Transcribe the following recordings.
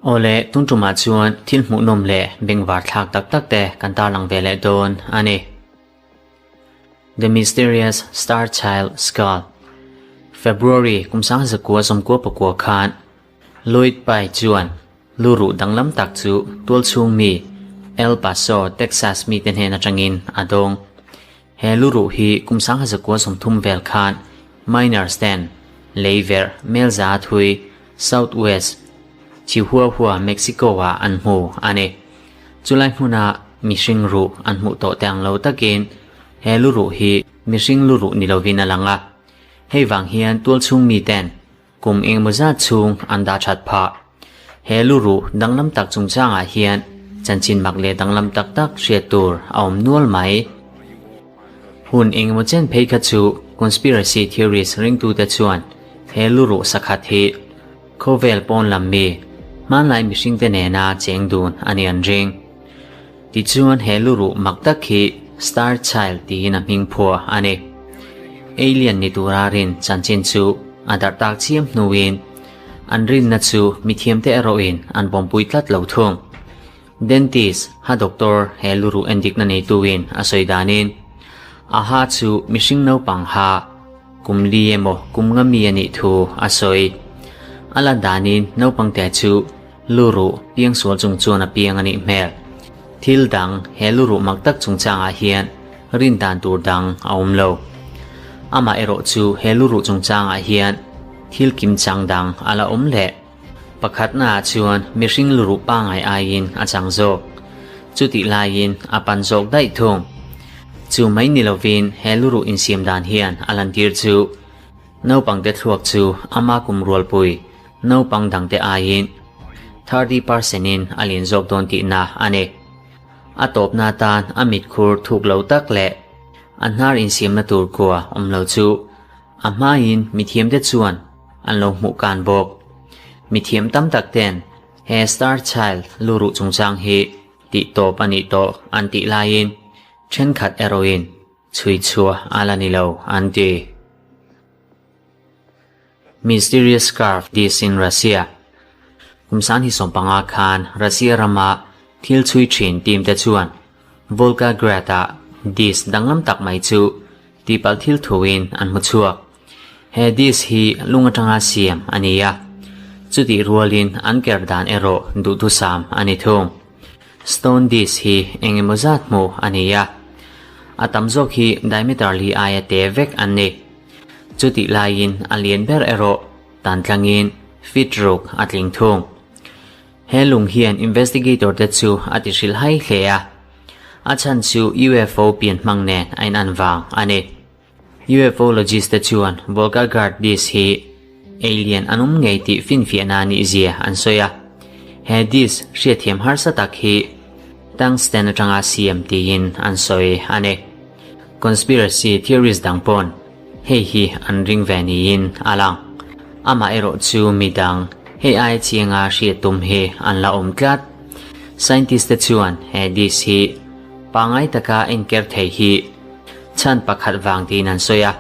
Awle, tun tumah chuan thil hmuhnawm leh bengvar thlak tak tak te kan tarlang ve leh dawn a ni. The Mysterious Star Child Skull February kum sangzakua sawmkua pakua khan Lloyd Pye chuan lu ruh danglam tak chu tualchhung mi El Paso, Texas mite hnen atangin a dawng. He lu ruh hi kum sanghazakua 30 vel khan Miners ten lei verh Melza thui Southwest Chihuahua, Mexico ah an hmu a ni. Chulai hmuna mihring ruh an hmuh tawh te ang lo takin he lu ruh hi mihring lu ruh ni lovin a lang a. Hei vang hian tualchhung miten Kum engemaw zat chhung an dah that phah. He lu ruh danglam tak chungchangah hian chanchin mak leh danglam tak tak hriat tur a awm nual mai. Hun engemaw chen phei kha chu conspiracy theories ringtute chuan he lu ruh sakhat hi khawvel pawn lam mi hmanlai mihringte nena cheng dun a ni an ring. Tichuan he lu ruh mak tak hi Star Child tiin a hming phuah a ni. Alien ni tura rin chanchin chu a darh tak chiam hnuin an rinna chu mithiamte erawhin an pawmpui tlat lo thung. Dentist ha doctor he lu ruh endikna neituin a sawi danin a ha chu mihring naupang ha kum li emaw kum nga mi a nih thu a sawi. A lan danin naupangte chu Lu ruh piangsual chung chuan a piang a nih hmel. Thil dang he lu ruh mak tak chungchangah hian rin dan tur dang a awm lo. Amah erawh chu he lu ruh chungchangah hian thil kim chang dang a la awm leh. Pakhatnaah chuan mihring lu ruh pangngai aiin a chang zawk. Chutih laiin a pan zawk daih thung. Chu mai ni lovin he lu ruh insiam dan hian a lantir chu naupangte thluak chu ama kum rualpui Naupang dangte aiin 30 percent in a lian zawk dawn tihna a ni. A tawpna atan a mitkhur thuk lo tak leh a hnar insiamna tur kua awm lo chu a hmain mithiamte chuan an lo hmuh kan bawk. Mithiam tam tak ten he Star Child luruh chungchang hi tih tawp a nih tawh an tih laiin thenkhat erawhin chhui chhuah a la ni lo an ti. Mysterious Scarf This in Russia Kum sanghi 15 khan Russia rama thil chhui thin team te chuan Volgograd-ah disc danglam tak mai chu tihpalh thil thuin an hmu chhuak. He disc hi lung atanga siam a ni a, chutih rualin an ker dan erawh duhthusam a ni thung. Stone disc hi eng emaw zat hmuh a ni a, a tam zawk hi diameter li aia te vek an ni. Chutih laiin a lian ber erawh tan tlangin feet ruk a tling thung. He lung hian investigator te chu a ti hrilh hai hle a, a chhan chu UFO pian hmang nen a inan vang a ni. UFOlogist te chuan Volgograd disc hi alien an awm ngei tih finfiahna a nih zia an sawi a, he disc hriatthiam harsa tak hi tungsten atanga siam tiin an sawi a ni. Conspiracy theories dang pawn hei hi an ring ve niin a lang. Amah erawh chu mi dang hei aia chianga hriat tum hi an la awm tlat. Scientist te chuan he dish hi pangngai taka enker thei hi chhan pakhat vang tiin an sawi a,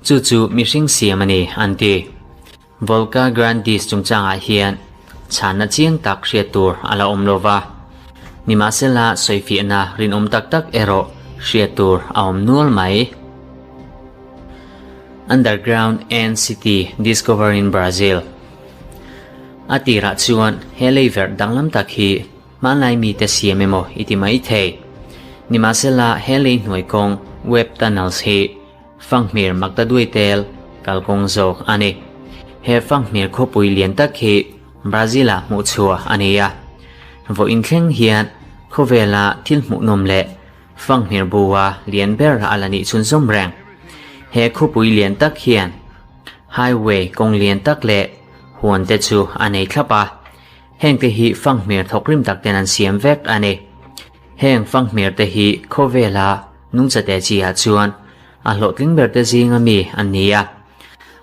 chu chu mihring siam a ni an ti. Volga Grandis chungchangah hian chhanna chiang tak hriat tur a la awm lo va, nimahsela sawifiahna rinawm tak tak erawh hriat tur a awm nual mai. Underground Ant City Discovered in Brazil A tirah chuan he leiverh danglam tak hi hmanlai mite siam emaw i ti mai thei. Nimahsela he lei hnuai kawng web tunnels hi Fanghmir Maktaduai tel kalkawng zawk a ni. He fanghmir khawpui lian tak hi Brazil-ah hmuh chhuah a ni a. Vawiin thleng hian khawvela thil hmuhnawm leh fanghmir bua lian ber a la nih chhunzawm reng. He khawpui lian tak hian highway kawng lian tak leh huan te chu a nei thlap a. Hengte hi fanghmir thawkrim tak ten an siam vek a ni. Heng fanghmir te hi khawvela Nungchate chi ah chuan a hlawhtling ber te zinga mi an ni a,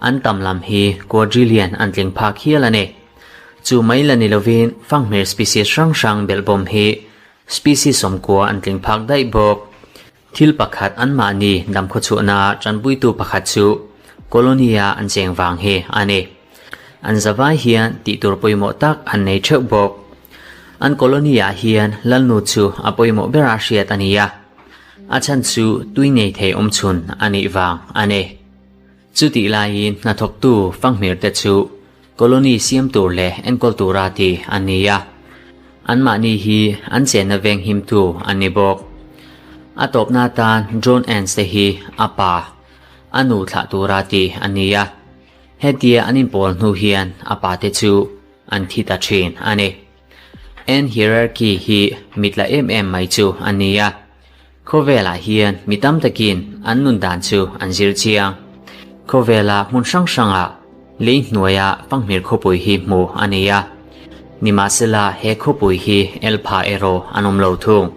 an tam lam hi quadrillion an tling phak hial a ni. Chu mai la ni lovin fanghmir species hrang hrang belhbawm hi species sawmkua an tling phak daih bawk. Thil pakhat anmahni damkhawchhuahna tanpuitu pakhat chu Colony-a an cheng vang hi a ni. An zavai hian tih tur pawimawh tak an nei theuh bawk. An colony-ah hian Lalnu chu a pawimawh bera hriat a ni a, a chhan chu tui nei thei awmchhun a nih vang a ni. Chutih laiin hnathawktu fanghmirte chu colony siam tur leh enkawl tura ti an ni a, anmahni hi an chenna veng himtu an ni bawk. A tawpna atan Drone Ants te hi a pa, a nu thlah tura ti an ni a, hetia an inpawl hnu hian a pate chu an thi ta thin a ni. Ant hierarchy hi mitla em em mai chu a ni a. Khawvelah hian mi tam takin an nun dan chu an zir chiang. Khawvela hmun hrang hrangah lei hnuaia fanghmir khawpui hi hmuh a ni a, nimahsela he khawpui hi elpha erawh an awm lo thung.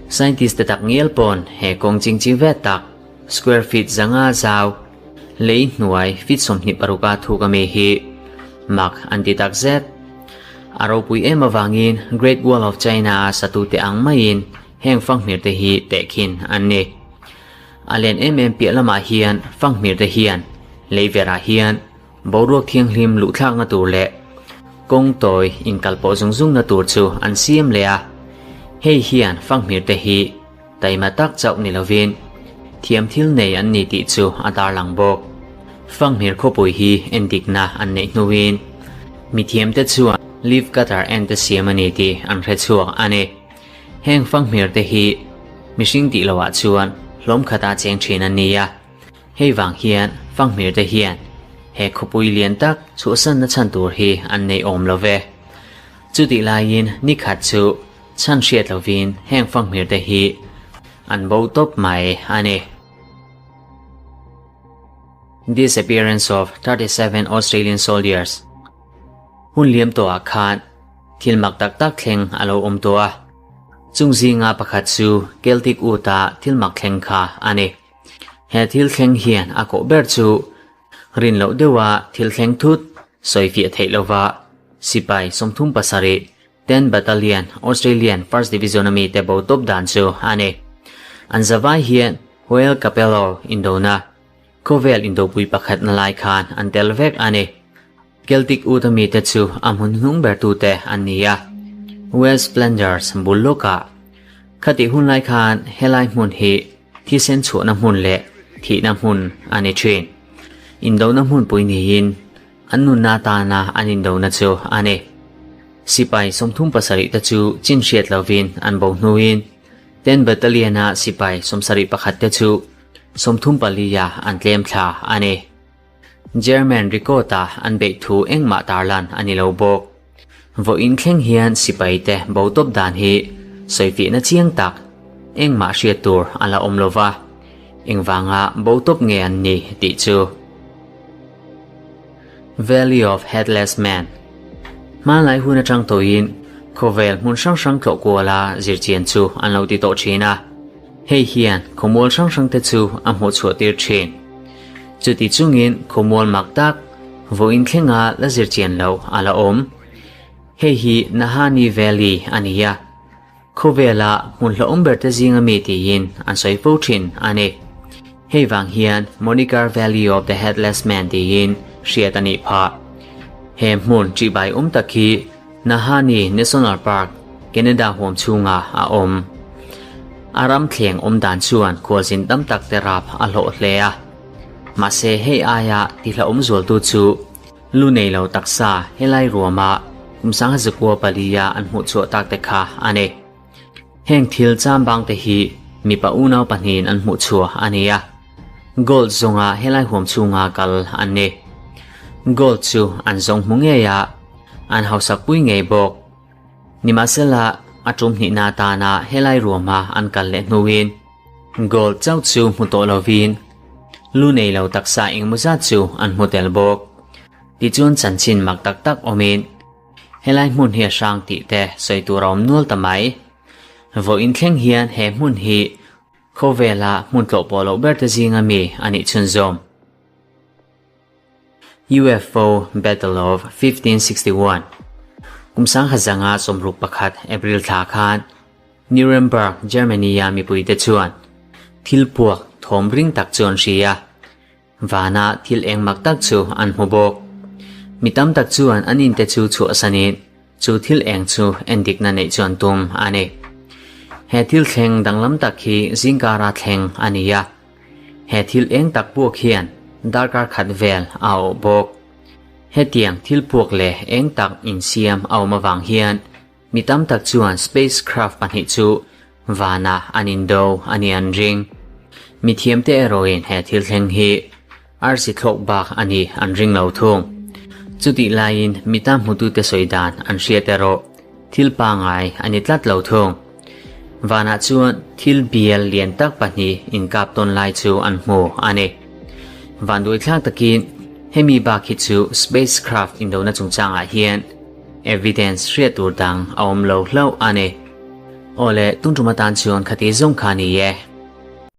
Scientist te tak ngial pawn he kawng chingchi ve tak square feet zanga zau lei hnuai feet 26 a thuk ami hi mak an ti tak zet. A ropui em avangin Great Wall of China a satute ang maiin Heng fanghmirte hi tehkhin an ni. A len em em piah lamah hian fanghmirte hian lei verah hian boruak thianghlim luhthlakna tur leh kawng tawi inkalpawh zung zungna tur chu an siam leh a. Hei hian fanghmirte hi taima tak chauh ni lovin thiam thil nei an ni tih chu a tarlang bawk. Fanghmir khawpui hi endikna an neih hnuin mithiamte chuan leaf cutter ente siam a ni tih an hrechhuak a ni. Heng fanghmir te hi mihring tih loah chuan hlawm khata cheng thin an ni a, hei vang hian fanghmir te hian he khawpui lian tak chhuahsanna chhan tur hi an nei awm lo ve. Chutih laiin ni khat chu chhan hriat lovin heng fanghmir te hi an bo tawp mai a ni. Disappearance of 37 Australian Soldiers Hun liam tawhah khan Thil mak tak tak thleng a lo awm tawh a, chung zinga pakhat chu Celtic Wood-a thil mak thleng kha a ni. He thil thleng hian a kawh ber chu rin loh deuha thil thleng thut sawi fiah theih lova sipai 37 Ten Battalion Australian First Division-a mite bo tawp dan chu a ni. An zavai hian Hoel Capello indona Khawvel indopui pakhatna lai khan an tel vek a ni. Celtic Wood-a mite chu a hmun hnung bertute an ni a, West Flanders bul lawkah. Khatih hun lai khan helai hmun hi thisen chhuahna hmun leh thihna hmun a ni thin. Indona hmunpui niin an nunna atana an indona chu a ni. Sipai 37 te chu chin hriat lovin an bo hnuin Ten Battalion-a sipai 71 te chu 34 a an tlem thla a ni. German record-a an beih thu engmah tarlan a ni lo bawk. Vawiin thleng hian sipaite bo tawp dan hi sawifiahna chiang tak engmah hriat tur a la awm lo va, engvanga bo tawp nge an ni tih chu. Valley of Headless Man Hmanlai hun atang tawhin khawvel hmun hrang hrang tlawh kuala zirchian chu an lo ti tawh thin a. Hei hian khawmual hrang hrang te chu a hmuh chhuah tir thin. Chuti chungin khawmual mak tak vawiin thlenga la zirchian loh a la awm. Hei hi Nahanni Valley a ni a, khawvela hmun hlauhawm ber te zinga mi tiin an sawi fo thin a ni. Hei vang hian Moniker Valley of the Headless Man tiin hriat a nih phah. He hmun ṭihbai awm tak hi Nahanni National Park, Canada huam chhungah a awm. A ram thleng awm dan chuan khualzin tam tak te rap a hlawh hle a. Mahse hei aia tihlauhawm zualtu chu lu nei lo taksa helai ruama kum sangha zakua palia an hmuh chhuah tak te kha a ni. Heng thil chambang te hi mipa unau pahnihin an hmuh chhuah a ni a. Gold zawnga helai huam chhunga kal an ni. Gold chu an zawng hmu ngei a, an hausak pui ngei bawk. Nimahsela, a tum hnihna atana helai ruama an kal leh hnuin gold chauh chu hmu tawh lovin lu nei lo taksa engemaw zat chu an hmu tel bawk. Tichuan chanchin mak tak tak awmin helai hmun hi a hrang tih te sawi tur a awm nual ta mai. Vawiin thleng hian he hmun hi khawvela hmun tlawh pawh loh ber te zinga mi a nih chhunzawm. UFO Battle of 1561 Kum sangha zanga 61 April thla khan Nuremberg, Germany-a mipuite chuan thil puak thawm ring tak chu an hria. Vana thil eng mak tak chu an hmu bawk. Mi tam tak chuan an inte chu chhuahsanin chu thil eng chu endikna neih chu an tum a ni. He thil thleng danglam tak hi zingkara thleng a ni a. He thil eng tak puak hian darkar khat vel a awh bawk. Hetiang thil puak leh eng tak insiam a awm avang hian Mi tam tak chuan spacecraft pahnih chu vanah an indo a ni an ring. Mi thiamte erawhin he thil thleng hi arsi thlawk bak a nih an ring lo thung. Chutih laiin mi tam hmutute sawi dan an hriat erawh thil pangngai a ni tlat lo thung. Vanah chuan thil bial lian tak pahnih inkap tawn lai chu an hmu a ni. Vanduaithlak takin hemi bak hi chu spacecraft indona chungchangah hian Evidence hriat tur dang a awm lo hlauh a ni. Awle, tun tum atan chuan khati zawng kha ni e.